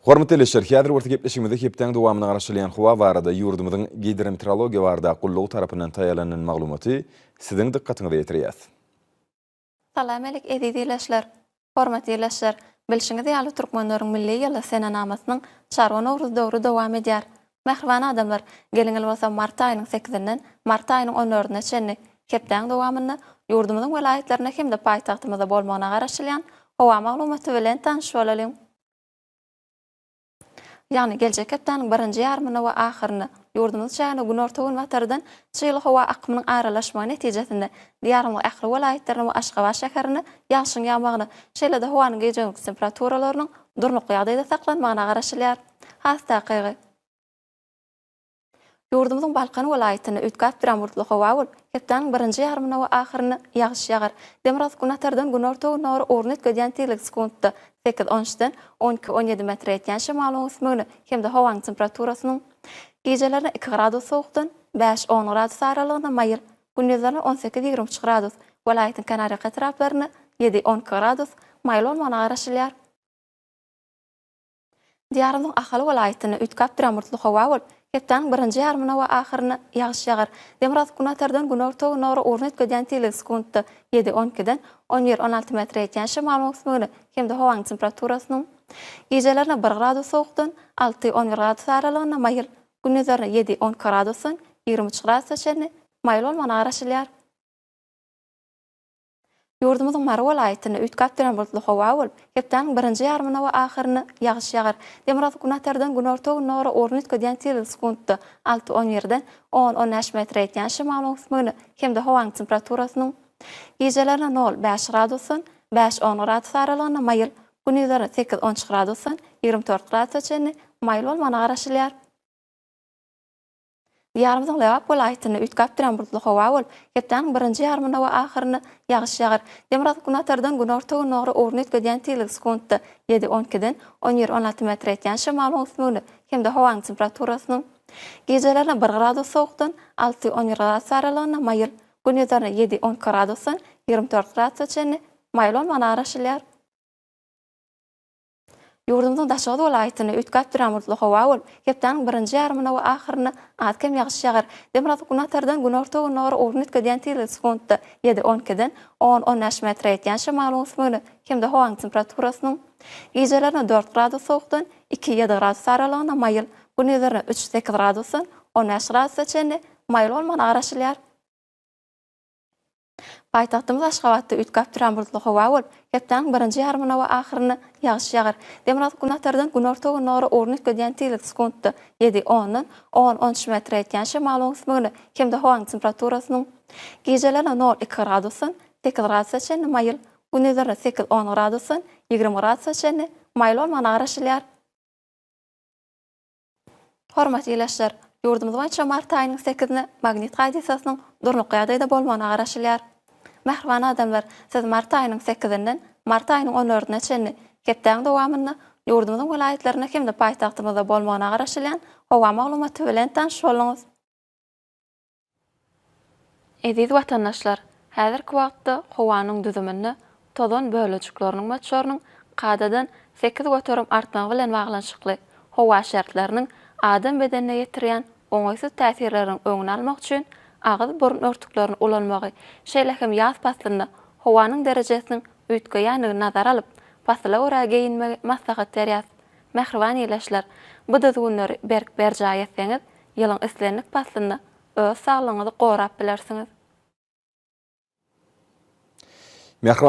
Hormatly ildeşler, häzir bolsa gepleşigimizde hepdäň dowamynda garaşylýan howa barada ýurdumyzyň Gidrometeorologiýa baradaky gullugy tarapyndan taýýarlanylan maglumaty siziň dykgatyňyza ýetirýäs. Salam-älik eziz ildeşler! Hormatly ildeşler, bilşiňiz ýaly türkmenleriň milli ýyly senenamasynyň çarwa nowruz döwri dowam edýär. Mähriban adamlar, geliň ýyl bolsa mart aýynyň sekizinden mart aýynyň on dördüne çenli hepdäň dowamynda ýurdumyzyň welaýatlarynda hem-de paýtagtymyzda bolmagyna garaşylýan howa maglumaty bilen tanyş bolalyň. Ýagny geljek hepdäniň birinji ýarymynda we ahyrynda ýurdumyz çägine günorta-günbatardan çygly howa akymynyň aralaşmagy netijesinde Diýarymyzyň ähli welaýatlarynda we Aşgabat şäherinde ýagşyň ýagmagyna, şeýle-de howanyň gije-gündizki temperaturalarynyň durnukly ýagdaýda saklanmagyna garaşylýar. Has takygy. Ýurdumyzyň Balkan welaýatynda üýtgäp duran bulutly howa bolup, hepdäniň birinji ýarymynda we ahyrynda ýagyş ýagar. Demirgazyk-günatardan günorta-gündogara ugruny üýtgedýän tizligi sekuntda sekiz-on üçden on iki-on ýedi metre ýetýän şemalyň ösmegine hem-de howanyň temperaturasynyň gijelerine iki gradus sowukdan bäş-on gradus aralygynda maýyl, gündizlerine on sekiz-ýigrimi üç gradus, welaýatyň kenarýaka etraplarynda ýedi-on iki gradus maýyl bolmagyna garaşylýar. Diýarymyzyň Ahal welaýatynda üýtgäp duran bulutly howa bolup, hepdäniň birinji ýarymynda we ahyrynda ýagyş ýagar. Demirgazyk-günortadan günorta-gündogara ugruny üýtgedýän tizligi sekuntda ýedi, on ikiden on bir, on alty metre ýetýän şemalyň öwüsmegine hem-de howanyň temperaturasynyň gijelerine bir gradus sowukdan alty, on bir gradus aralygynda maýyl, gündizlerine ýedi, on iki gradusdan 23 gradusa çenli maýyl bolmagyna garaşylýar. Ýurdumyzyň Mary welaýatynda üýtgäp duran bulutly howa bolup, hepdäniň birinji ýarymynda we ahyrynda ýagyş ýagar. Demirgazyk-günortadan günorta-gündogara ugruny üýtgedýän tizligi sekuntda alty, on birden on, on bäş metre ýetýän şemalyň öwüsmegine hem-de howanyň temperaturasynyň gijelerine nol, bäş gradusdan bäş, on gradus aralygynda maýyl, gündizlerine sekiz, on üç gradusdan 24 gradusa çenli maýyl bolmagyna garaşylýar. Diýarymyzyň Lebap welaýatynda üýtgäp duran bulutly howa bolup, hepdäniň birinji ýarymynda we ahyrynda ýagyş ýagar. Demirgazyk-günortadan günorta-gündogara ugruny üýtgedýän tizligi sekuntda ýedi, on ikiden on bir, on alty metre ýetýän şemalyň öwüsmegine hem-de howanyň temperaturasynyň gijelerine bir gradus sowukdan alty, on bir gradus aralygynda maýyl, gündizlerine ýedi, on iki gradusdan 24 gradusa çenli maýyl bolmagyna garaşylýar. Ýurdumyzyň Daşoguz welaýatynda üýtgäp duran bulutly howa bolup, hepdäniň birinji ýarymynda we ahyrynda az-kem ýagyş ýagar. Demirgazyk-günortadan günorta-gündogara ugruny üýtgedýän tizligi sekuntda ýedi, on ikiden on, on bäş metre ýetýän şemalyň öwüsmegine hem-de howanyň temperaturasynyň gijelerine dört gradus sowukdan iki, ýedi gradus aralygynda maýyl, gündizlerine üç, sekiz gradusdan on bäş gradusa çenli maýyl bolmagyna garaşylýar. Paýtagtymyz Aşgabatda üýtgäp duran bulutly howa bolup, hepdäniň birinji ýarymynda we ahyrynda ýagyş ýagar. Demirgazyk-günortadan günorta-gündogara ugruny üýtgedýän tizlik sekuntda ýedi, ondan on, on üç metre ýetýän şemalyň öwüsmegine hem-de howanyň temperaturasynyň gijelerine nol, iki gradusdan sekiz gradusa çenli maýyl, gündizlerine sekiz, on gradusdan 20 gradusa çenli maýyl bolmagyna garaşylýar. Hormatly ildeşler! Ýurdumyz boýunça mart aýynyň sekizine magnit hadysasynyň durnukly ýagdaýda bolmagyna garaşylýar. Mähriban adamlar, siz mart aýynyň sekizinden mart aýynyň on dördüne çenli hepdäň dowamynda ýurdumyzyň welaýatlarynda hem-de paýtagtymyzda bolmagyna garaşylýan howa maglumaty bilen tanyş bolduňyz. Eziz watandaşlar, häzirki wagtda howanyň düzüminde tozan bölejikleriniň möçberiniň kadadan 8% artmagy bilen baglanyşykly howa şertleriniň adam bedenine ýetirýän oňaýsyz täsirleriniň öňüni almak üçin agyz-burun örtüklerini ulanmagy, şeýle hem ýaz paslynda howanyň derejesiniň üýtgeýändigini nazara alyp, pasyla görä geýinmegi maslahat berýäs. Mähriban ildeşler, bu düzgünleri berk berjaý etseňiz, ýylyň islendik paslynda öz saglygyňyzy gorap bilersiňiz. Mähriban.